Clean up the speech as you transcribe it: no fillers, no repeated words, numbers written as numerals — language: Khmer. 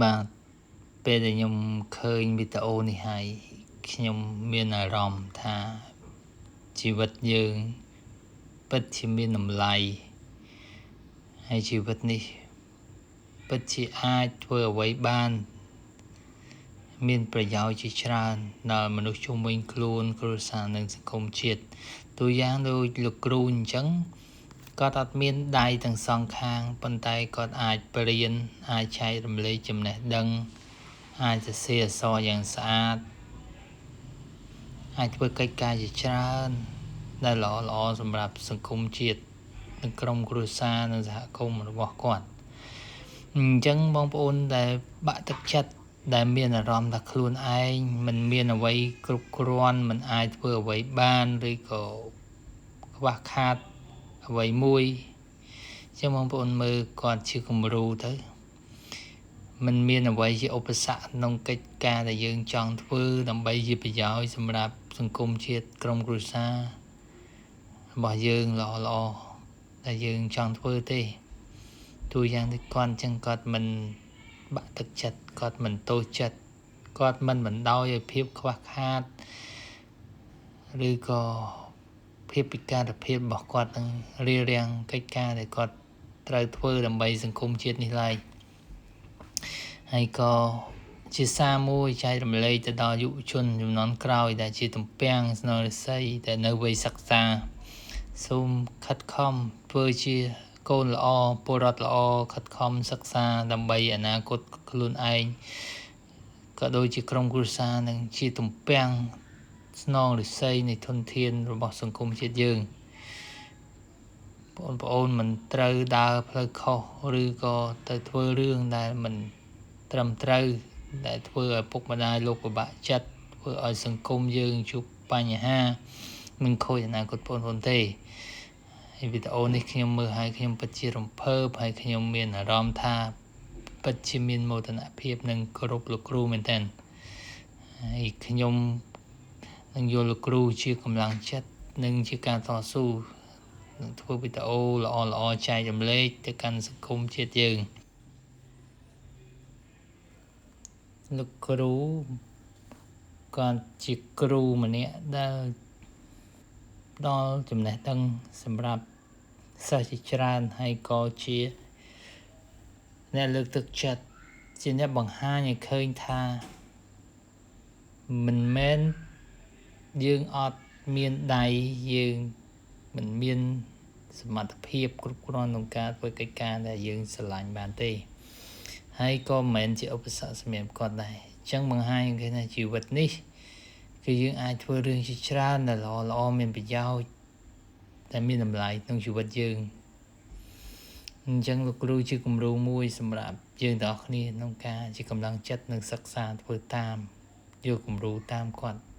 បាទពេលដែលខ្ញុំឃើញវីដេអូនេះហើយខ្ញុំមានអារម្មណ៍ថាជីវិតយើងពិតជាមានតម្លៃហើយជីវិតនេះពិតជាអាចធ្វើអ្វីបានមានប្រយោជន៍ជាច្រើនដល់មនុស្សជុំវិញខ្លួនគ្រួសារនិងសង្គមជាតិតួយ៉ាងដូចលោកគ្រូអញ្ចឹងគាត់អត់មានដៃទាំងសងខាងប៉ុន្តែគាត់អាចបរៀនអាចចែករំលែកចំណេះដឹងអាចសរសេរអក្សរយ៉ាងស្អាតអាចធ្វើកិច្ចការជាច្រើនដែលល្អល្អសម្រាប់សង្គមជាតិនិងក្រុមគ្រួសារនិងសហគមន៍របស់គាត់អញ្ចឹងបងប្អូនដែលបាក់ទឹកចិត្តដែលមានអារម្មណ៍ថាខ្លួនឯងមិនមានអ្វីគ្រប់គ្រាន់មិនអាចធ្វើអ្វីបានឬក៏ខ្វះខាតអ្វីមួយចឹងបងប្អូនមើលគាត់ជាគំរូទៅมันមានអ្វីជាឧបសគ្គក្នុងកិច្ចការដែលយើងចង់ធ្វើដើម្បីជាប្រយោជន៍សម្រាប់សង្គមជាតិក្រុមគ្រួសាររបស់យើងល្អល្អដែលយើងចង់ធ្វើទេតួយ៉ាងដូចគាត់អញ្ចឹងគាត់មិនបាក់ទឹកចិត្តគាត់មិនទោសចិត្តគាត់មិនបណ្ដោយឲ្យភាពខ្វះខាតឬក៏ភាពពិការភាពរបស់គាត់នឹងរារាំងកិច្ចការដែលគាត់ត្រូវធ្វើដើម្បីសង្គមជាតិនេះឡើយហើយក៏ជាសារមួយចែករំលែកទៅដល់យុវជនជំនាន់ក្រោយដែលជាទំពាំងស្នងឫស្សីដែលនៅវ័យសិក្សាសូមខិតខំធ្វើជាកូនល្អពលរដ្ឋល្អខិតខំសិក្សាដើម្បីអនាគតខ្លួនឯងក៏ដូចជាក្រុមគ្រួសារនិងជាទំពាំងស្នងឫស្សីនៃធនធានរបស់សង្គមជាតិយើងបងប្អូនមិនត្រូវដើរផ្លូវខុសឬក៏ទៅធ្វើរឿងដែលមិនត្រឹមត្រូវដែលធ្វើឲ្យពុកម្ដាយលោកពិបាកចិត្តធ្វើឲ្យសង្គមយើងជួបបញ្ហានិងខូចអនាគតបងប្អូនទេហើយវីដេអូនេះខ្ញុំមើលហើយខ្ញុំពិតជារំភើបហើយខ្ញុំមានអារម្មណ៍ថាពិតជាមានមោទនភាពនិងគោរពលោកគ្រូមែនទែនហើយខ្ញុំនឹងយកលោកគ្រូជាកម្លាំងចិត្តនិងជាការតស៊ូនឹងធ្វើវីដេអូល្អល្អចែករំលែកទៅកាន់សង្គមជាតិយើងលោកគ្រូគាត់ជាគ្រូម្នាក់ដែលផ្ដល់ចំណេះដឹងសម្រាប់សិស្សជាច្រើនហើយក៏ជាអ្នកលើកទឹកចិត្តជាអ្នកបង្ហាញឲ្យឃើញថាមិនមែនយើងអត់មានដៃយើងមិនមានសមត្ថភាពគ្រប់គ្រាន់ក្នុងការធ្វើកិច្ចការដែលយើងស្រឡាញ់បានទេហើយក៏មិនមែនជាឧបសគ្គសម្រាប់គាត់ដែរអញ្ចឹងបង្ហាញគេថាជីវិតនេះគឺយើងអាចធ្វើរឿងជាច្រើនដែលល្អល្អមានប្រយោជន៍តែមានតម្លៃក្នុងជីវិតយើងអញ្ចឹងលោកគ្រូជាគំរូមួយសម្រាប់យើងទាំងអស់គ្នាក្នុងការជាកម្លាំងចិត្តនិងសិក្សាធ្វើតាមយកគំរូតាមគាត់។